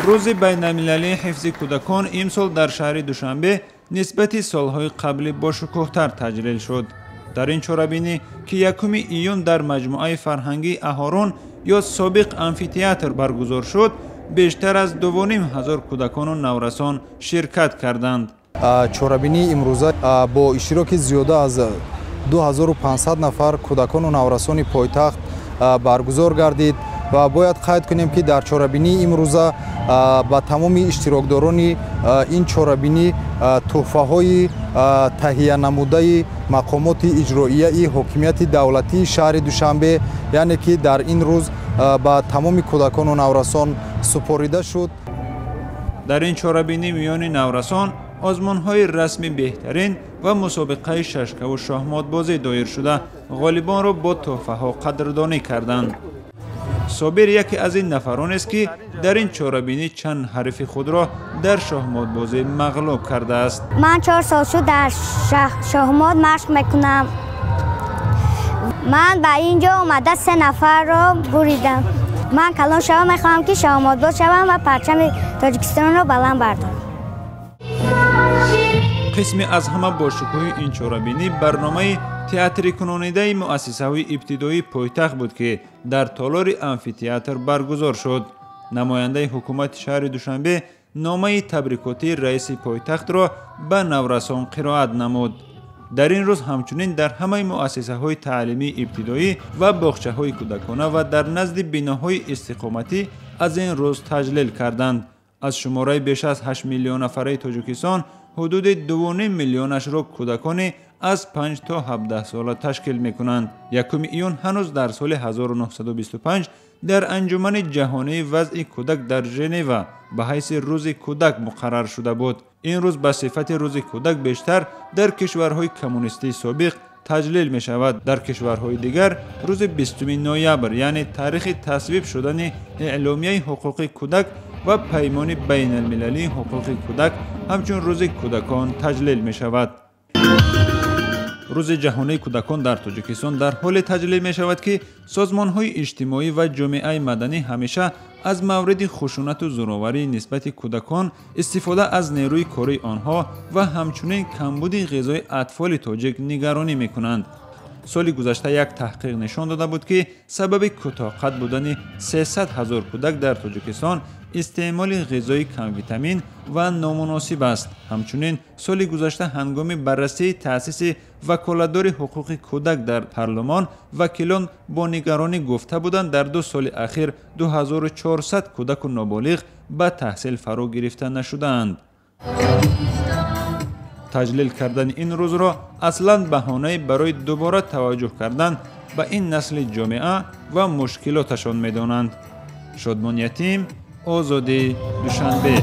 Рӯзи байналмилалии ҳифзи кӯдакон имсол дар шаҳри Душанбе нисбати солҳои қаблӣ бошукӯҳтар таҷлил шуд. Дар ин чорабинӣ, ки 1 июн дар маҷмӯаи фарҳангии Аҳорун ё собиқ амфитеатр баргузор шуд, бештар аз 2500 кӯдакону наврасон ширкат карданд. Чорабинии имрӯза бо иштироки зиёда аз 2500 нафар кӯдакону наврасони пойтахт баргузор гардид ва бояд қайд кунем, ки дар чорабинии имрӯза ба тамоми иштирокдорони ин чорабинӣ тӯҳфаҳои таҳиянамудаи мақомоти иҷроияи ҳокимияти давлатии шаҳри Душанбе, яъне ки дар ин рӯз ба тамоми кӯдакону наврасон супорида шуд. Дар ин чорабинӣ миёни наврасон озмунҳои расми беҳтарин ва мусобиқаи шашкаву шоҳмотбозӣ доир шуда, ғолибонро бо тӯҳфаҳо қадрдонӣ карданд. Собир яке аз ин нафаронест, ки дар ин чорабинӣ чанд ҳарифи худро дар шоҳмотбозӣ мағлуб кардааст. Ман 4 сол шуд дар шоҳмот машқ мекунам. Ман ба ин ҷо омада се нафарро буридам. Ман калон шавам, мехоҳам, ки шоҳмотбоз шавам ва парчами Тоҷикистонро баланд бардорам. Қисме аз ҳама бошукӯҳи ин чорабинӣ барномаи театрикунонидаи муассисаҳои ибтидоии пойтахт буд, ки дар толори амфитеатр баргузор шуд. Намояндаи ҳукумати шаҳри Душанбе номаи табрикотии раиси пойтахтро ба наврасон қироат намуд. Дар ин рӯз ҳамчунин дар ҳамаи муассисаҳои таълимии ибтидоӣ ва боғчаҳои кӯдакона ва дар назди биноҳои истиқоматӣ аз ин рӯз таҷлил карданд. Аз шумораи беш аз 8 миллион нафараи Тоҷикистон ҳудуди 2,5 миллионашро кӯдакони аз 5 то 17 сола ташкил мекунанд. 1 июн ҳанӯз дар соли 1925 дар Анҷумани ҷаҳонии вазъи кӯдак дар Женева ба ҳайси Рӯзи кӯдак муқаррар шуда буд. Ин рӯз ба сифати Рӯзи кӯдак бештар дар кишварҳои коммунистии собиқ таҷлил мешавад. Дар кишварҳои дигар рӯзи 20 ноябр, яъне таърихи тасвиб шудани Эъломияи ҳуқуқи кӯдак ва Паймони байналмилалии ҳуқуқи кӯдак, ҳамчун Рӯзи кӯдакон таҷлил мешавад. Рӯзи ҷаҳонии кӯдакон дар Тоҷикистон дар ҳоле таҷлил мешавад, ки созмонҳои иҷтимоӣ ва ҷомеаи маданӣ ҳамеша аз мавриди хушунату зӯроварӣ нисбати кӯдакон, истифода аз нерӯи кории онҳо ва ҳамчунин камбуди ғизои атфоли тоҷик нигаронӣ мекунанд. Соли гузашта як таҳқиқ нишон дода буд, ки сабаби кӯтоҳқад будани 300 ҳазор кӯдак дар Тоҷикистон истеъмоли ғизои камвитамин ва номуносиб аст. Ҳамчунин соли гузашта ҳангоми баррасии таъсиси ваколатдори ҳуқуқи кӯдак дар парлумон вакилон бо нигаронӣ гуфта буданд, дар 2 соли ахир 2400 кӯдаку ноболиғ ба таҳсил фаро гирифта нашудаанд. Таҷлил кардани ин рӯзро аслан баҳонае барои дубора таваҷҷӯҳ кардан ба ин насли ҷомеа ва мушкилоташон медонанд. Шодмон Ятим, Озодӣ, Душанбе.